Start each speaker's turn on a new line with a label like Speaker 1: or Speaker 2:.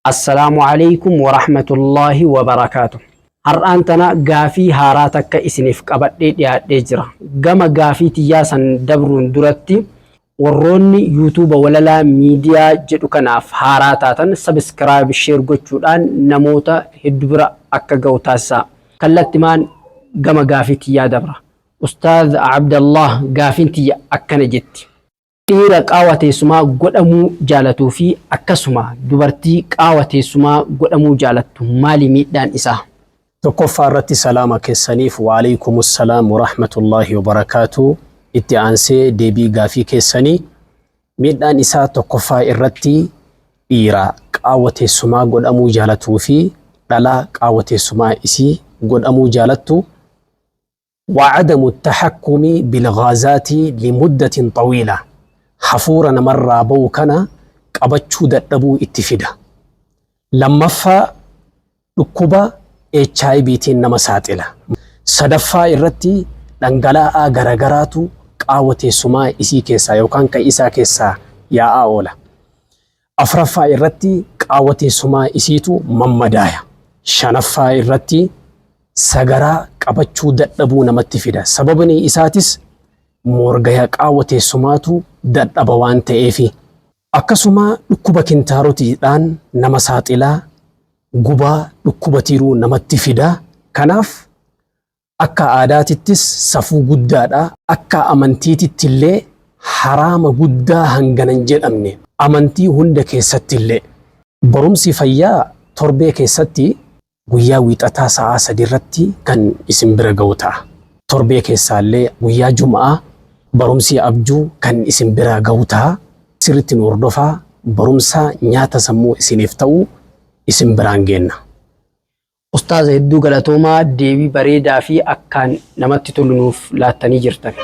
Speaker 1: Assalaamu Aleeykum Warahmatullaahi Wabarakaatuh. Har'aan tana gaafii haaraa takka isiniif qabadhee dhiyaadhee jira. Gama gaafii tiyyaa san dabruun duratti warroonni yuutuuba walalaa miidiyaa jedhu kanaaf haaraa taatan sabiskiraayib sheer gochuudhaan namoota heddu bira akka ga'u taasisaa. Kallattimaan gama gaafii tiyyaa dabra. Ustaaz Abdallaah gaafiin tiyya akkana jetti. Dhiira qaawa teessumaa godhamuu jaalatuu fi akkasuma dubartii qaawa teessumaa godhamuu jaalattu maali miidhaan isaa?
Speaker 2: Tokkoffaa irratti salaama keessaniif wa'aleeykumusalaam warahmatullaahi wabarakaatu. Itti aansee deebii gaafii keessanii miidhaan isaa tokkoffaa irratti dhiira qaawa teessumaa godhamuu jaalatuu fi dhalaa qaawa teessumaa isii godhamuu jaalattu وعدم التحكم بالغازات لمدة طويلة hafuura namarraa ba'u kana qabachuu dadhabuu itti fida. Lammaffaa dhukkuba HIVtiin nama saaxila. Sadaffaa irratti dhangala'aa garagaraatu qaawa teessumaa isii keessaa yookaan kan isaa keessaa yaa'aa oola. Afraffaa irratti qaawa teessumaa isiitu mammadaaya. Shanaffaa irratti sagaraa qabachuu dadhabuu namatti fida. Sababni isaatis moorgaya qaawa teessumaatu dadhaba waan ta'eefi. Akkasuma dhukkuba kintaarotiidhaan nama saaxilaa, gubaa dhukkuba tiruu namatti fida. Kanaaf Akka aadaatittis safuu guddaadha. Akka amantiitittillee haraama guddaa hangana hin jedhamne. Amantii hunda keessattillee. Barumsi fayyaa torbee keessatti guyyaa Wiixataa sa'aa 3 irratti kan isin bira ga'u ta'a. Torbee keessaallee guyyaa Jum'aa barumsi abjuu kan isin bira ga'u ta'a. Sirriitti nu hordofaa barumsa nyaata sammuu isiniif ta'u isin biraan geenna.
Speaker 1: Ustaaza hedduu galatoomaa deebii bareedaa fi akkaan namatti tolu nuuf laattanii jirtan.